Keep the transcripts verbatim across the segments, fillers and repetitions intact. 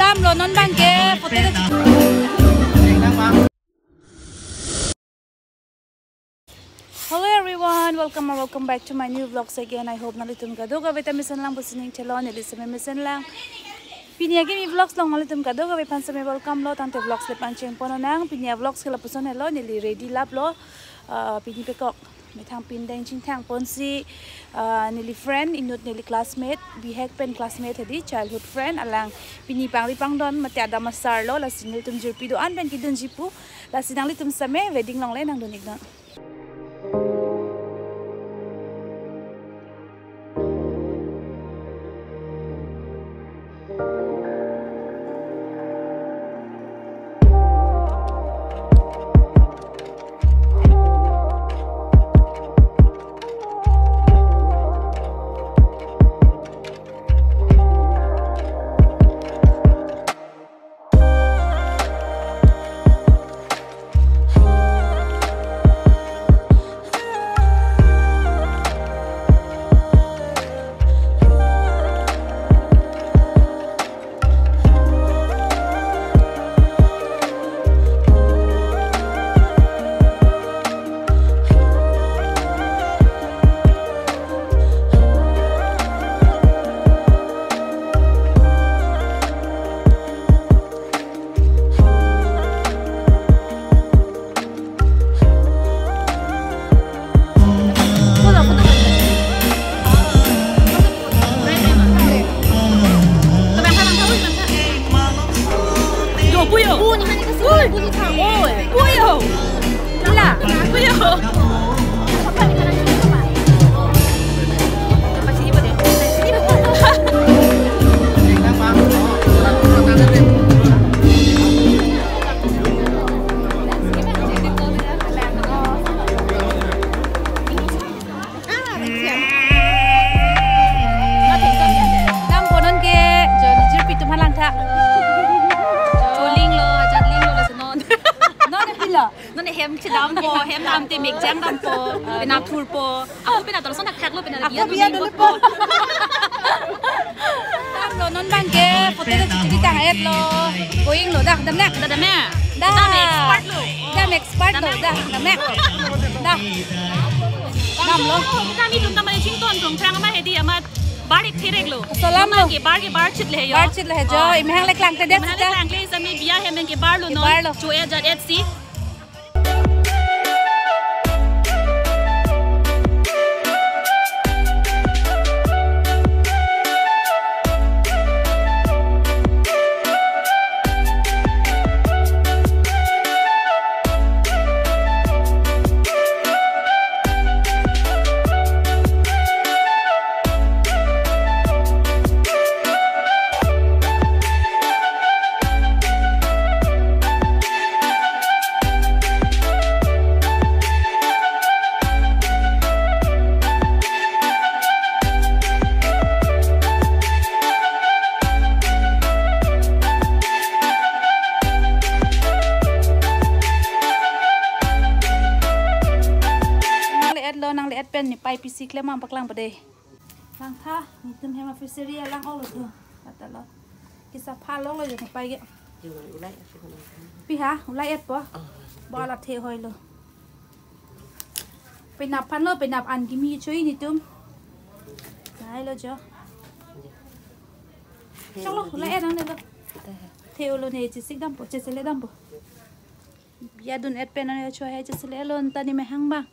Kam lo non bang ke photo de. Hello everyone, welcome or welcome back to my new vlogs again. I hope nanglitum kadokave ta mesen lang pusi ning chelo, neli seme mesen lang. Pini akimi vlogs along nanglitum kadokave aphan seme welcome lo, tangte vlogs le pangcheng pon nang. Pini a vlogs ke lapuson helo, neli ready lap lo. Ah, pini pekok methang pindeng chingthang ponsi, ah, neli friend, inut neli classmate, bihek pen classmate hedi, childhood friend, alang pini pangri pangdon mate adam asar lo, lasi nelitum jirpi do-an pen kidunji pu, lasi nanglitum seme wedding along le nangdun iknon. Dampo non ke, jo nijirpi atum aphan langtha. Choling lo, ajat ling lo, laso non. Non pilo. Non hem chedampo, hem dam te mekjang dampo, penap thurpo. Ako penap tolson thakthak lo, penap ako biya biya dolo dolo po. Damlo non bang ke, photo de chichiri tang et lo. Going lo dah, dam nek. Dah, dam nek. Dah. Dam expert lo. Dam expert lo, dah, dam nek. Dah. Damlo. Kami dum tamani chington tong prang ma hedi amat bar ik thirek lo. Salam lo. Ke bar ke bar chit le jo. Bar chit le jo. Oh. Imhang le klang te det. Imhang le klang te sami biya hem ke bar lo non. Bar lo. Chu e jat et si. Nang le-et lo, nang le-et pen ne pai pisi klem ang paklang pade. Langtha, netum hem a-fishery alang olo tu. Kata lo. Kisa pha lo lo jo pai ke. Pi ha, ulai et po. Bo la the hoi lo. Penap aphan lo, penap an kimi choi netum. Nai lo jo. Chok lo, ulai et nang de lo. The olo ne chesik dampo, chesele dampo. Biya dun et pen nang cho he chesele lo ta ne mehang ba.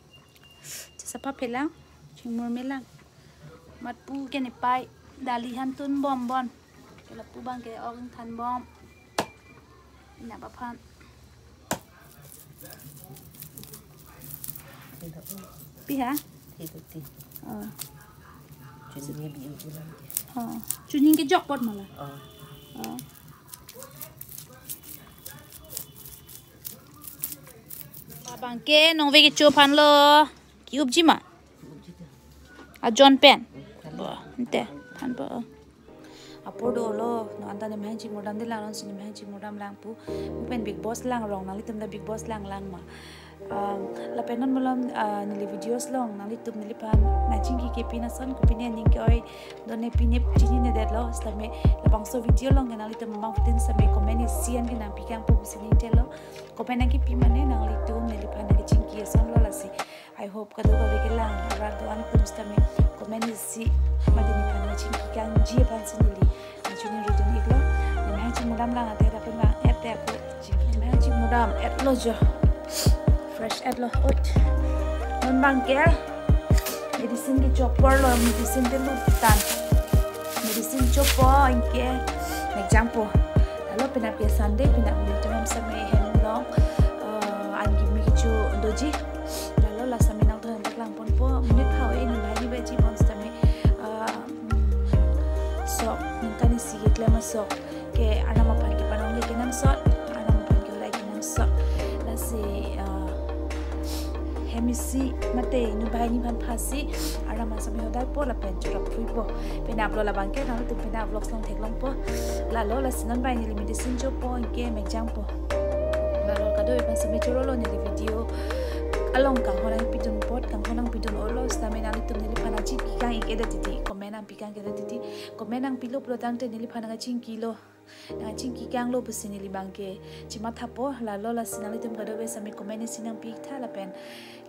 Chesapha phelang, chingmur melang. Mat pu ke ne pai, dali han tun bom bon. Ke lapu bang ke ong than bom. Ina ba phan. Pi ha? Itu ti. Oh. Chuning ke bi ulang ke. Oh. Chuning ke jok pot mala. Oh. Oh. Abang ke nong ve kecho aphan lo. Ki-upji ma? Ajon pen. Bo, ante, than bo. Apor dolo, non anta ne mehang chingmur dam de lang, non si ne mehang chingmur dam lang pu. Mu pen Bigg Boss lang rong, nanglitum ta Bigg Boss lang lang ma. Um, lapen non malom, uh, neli videos along nanglitum neliphan nangchingki kepin ason, kopine aning ke-oi do ne pine chininedetlo, sitame labangso video along ke nanglitum abangphutin sitame comment isi an ke nangpikangpo pusi ningthelo. Comment nangkipi mane nanglitum neliphan nangchingki asonlo lasi. I hope kadokave kelang arat do-an atum sitame comment isi mate nephan nangchingki kangji aphansi neli nangchini ridun iklo. Nemhang chingmudam lang ate lapen vang-et te ako. Nemhang chingmudam-etlo jo. Fresh-etlo. Oi. Non abang ke medicine kechoporlo, medicine te lutan. Medicine chopo anke mekjangpo. Lalo penap ke Sunday, penap nelitum sitame hem along, eh, an kimi kecho doji. Lalo la sitame nangtum paklang ponpo, monit pharo-i nunai ni baji pon sitame, eh, sok ningkan isi keklem asok ke Arnam aphan kepanong le kenangsot, Arnam aphan ke-ulai kenangsot. Lasi, eh, hem isi mate inut banghini aphan phasi Arnam asami hodaipo lapen chorap phuipo. Penaplo labang ke, nanglitum penap vlogs along theklongpo. Lalo lasi non bai neli medicine chopo anke mekjangpo. Lalo kadokave aphan sitame chorolo neli video along kanghon nangpidun apot, kanghon nangpidun-olo sitame nanglitum neliphan nangchingki kang-ik-edet titi, comment nangpikang-ik-edet titi, comment nangpilo pulotangte neliphan nangchingkilo, nangchingki kanglo pusi neli abang ke chimathapo. Lalo lasi nanglitum kadokave sitame comment isi nangpitha lapen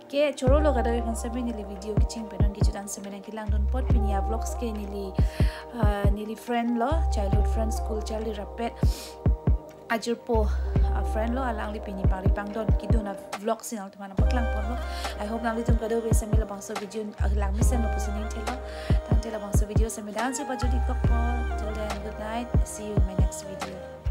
ke chorolo kadokave aphan sitame neli video kecheng penon kejut an sitame nangkelangdun apot. Pini avlogs ke neli, ah, neli friend lo, childhood friend, school childhood rapet ajirpo, ah, friend lo, alangli pini pari pangdon kedun avlogs si nangtum aphan nangpaklang ponlo. I hope nanglitum kadokave sitame labangso video, ah, langmesenlo pusi ningthelo. Tangte labangso video sitame dang si pajut-ik kokpo. Till then, good night. See you in my next video.